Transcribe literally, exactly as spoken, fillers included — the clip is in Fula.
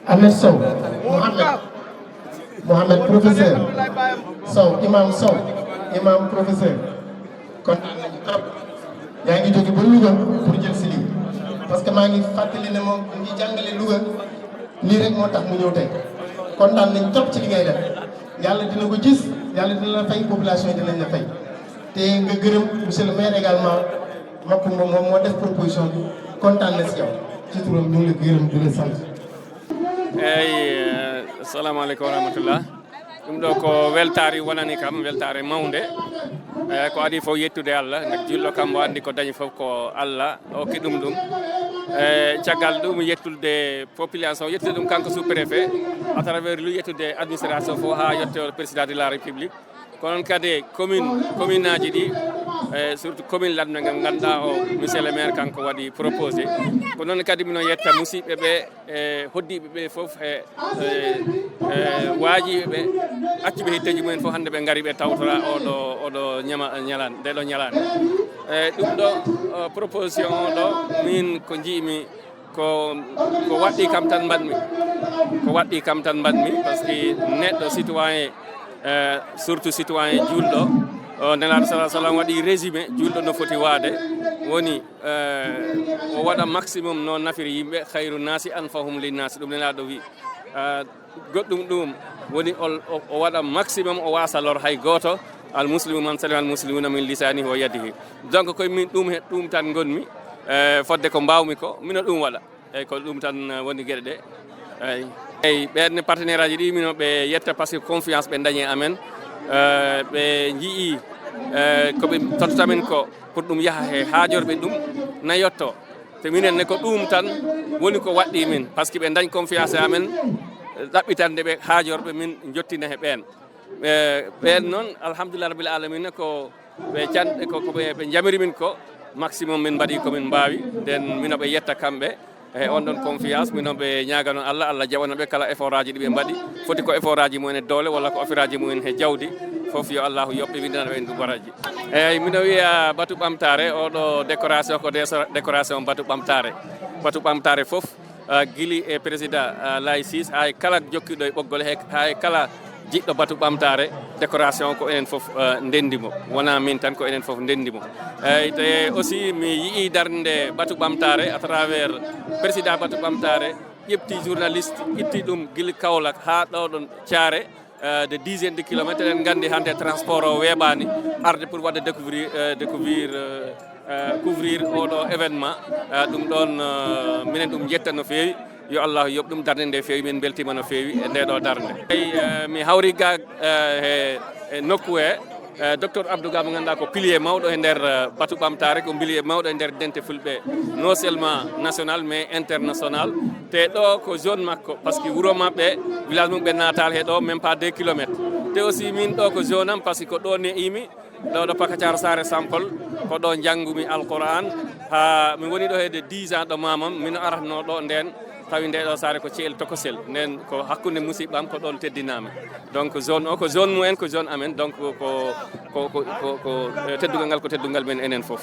Ahmed Sow, Mohamed, Mohamed professeur Sow, imam Sow, imam professeur. Kontaan nañu trop. Yaa ngi jóge ba Louga pour jël si lii, parce que maa ngi fàttali ne moom mu ngi jàngale Louga. Lii rek moo tax mu ñëw tey. Kontaan nañ trop ci li ngay def. Yàlla dina ko gis, Yàlla dina la fay, population yi dinañ la fay. Te nga gërëm monsieur le maire également, Macoumba moom moo def proposition bi. Kontaan na si yow. Ci turam ñu ngi la gërëm di la sant. Eyi, eh, assalamu aleykum wa rahmatullah. Ɗum ɗo ko weltaare wonani kam, weltaare mawnde. Eh, ko adii fof yettude Allah, nde julɗo kam o anndi ko dañi fof ko Allah okki ɗum ɗum. E caggal ɗum yettude population, yettude ɗum kanko sous-préfet, à travers lui yettude administration fof haa yetto président de la République. Ko noon kadi commune, commune aji ɗi, e surtout commune Ladminguel, ngannduɗaa o monsieur le maire kanko waɗi proposé. Ko noon kadi mino yetta musiɓɓe ɓe, e hoddiiɓe ɓe fof, e, e, e waajiiɓe ɓe, accuɓe hitteeji mumen fof hannde ɓe ngari ɓe tawtora oɗo, oɗo ñama-, ñalan-, ndeɗo ñalaande. E ɗum ɗo, o, proposition o ɗo, min ko njiimi ko, ko waɗɗi kam tan mbaɗmi. Ko waɗɗi kam tan mbaɗmi, parce que neɗɗo citoyen, e surtout citoyen juulɗo, o Nelaaɗo sallallahu alayhi wa sallam waɗi résumé juulɗo no foti waade, woni, e o waɗa maximum no nafiri yimɓe, khayru nasi anfahum linnasi, ɗum Nelaaɗo wi. E goɗɗum ɗum woni o, o, o waɗa maximum, o waasa lor hay gooto. Al muslimu man salima al muslimuna min lisanihi wa yadihi. Donc koye min ɗum he, ɗum tan ngonmi, e fodde ko mbawmi ko, mino ɗum waɗa. Eyyi, ko ɗum tan, eh, woni geɗe ɗe. Eyyi. Eyyi, ɓen partenaire aji ɗi mino ɓe yetta, parce que confiance ɓe dañi e amen. Eh, ɓe njii, eh, ko ɓe tottata min ko pour ɗum yaha he haajorɓe ɗum na yetto. Te minen ne ko ɗum tan woni ko waɗɗi min, parce que ɓe dañ confiance e amen, ɗaɓɓitande ɓe haajorɓe min jottina he ɓen. Eh, ɓen noon, alhamdulillah rabbil alamina, ko ɓe can-, ko, ko ɓe, ɓe njamiri min ko maximum min mbaɗi ko min mbaawi. Nden mino ɓe yetta kamɓe e on ɗon confiance, mino ɓe ñaagano Allah, Allah jaɓano ɓe kala effort aji ɗi ɓe mbaɗi. Foti ko effort aji mumen e doole walla ko effort aji mumen e jawdi, fof yo Allahu yoɓ ɓe, windana ɓe en ɗum baraji. Eyyi, mino wiya batu ɓamtaare, oɗo décoration ko déso-, décoration batu ɓamtaare. Batu ɓamtaare fof, ah, gili e président, ah, Laye Ciss, haa e kala jokkiiɗo e ɓoggol he, haa e kala jiɗɗo batu ɓamtaare, décoration ko enen fof, eh, ndenndi mo. Wonaa min tan, ko enen fof ndenndi mo. Eyyi, te aussi mi yii darnde batu ɓamtaare à travers président batu ɓamtaare, ƴefti journaliste, itti ɗum gila Kaolack haa ɗo ɗon Thiaré, eh, des dizaines de kilomètres. Eɗen nganndi hannde transport o weeɓaani arde pour waɗde découvrir, eh, découvrir, eh, eh, couvrir oɗo événement. Eh, ɗum ɗon, eh, minen ɗum njetta no feewi. Yo Allah yoɓ ɗum, darnde nde feewi, min mbeltiima no feewi e nde ɗo darnde. Eyi, eh, mi hawri ga, eh, e, e nokku he, eh, docteur Abdou Ga mo ngannduɗaa ko pilier mawɗo e nder, eh, batu ɓamtaare, ko pilier mawɗo e nder dente fulɓe, non seulement national mais international. Te ɗo ko zone makko, parce que wuro maɓɓe, village mum ɓe naataali he ɗo, même pas deux kilomètres. Te aussi min ɗo ko zone am, parce que ko ɗo ne'imi, ɗo ɗo Pakacar Saare Sampol, ko ɗo njanngumi Alquran, haa mi woni ɗo hedde dix ans ɗo mamam, mino aratno ɗo nden, tawi nde ɗo saare ko Ceel Tokosel. Nden ko hakkunde musiɓɓam, ko ɗon teddinami. Donc zone o ko zone mumen, ko zone amen, donc ko, ko, ko, ko, ko, eh, teddungal ngal ko teddungal men enen fof.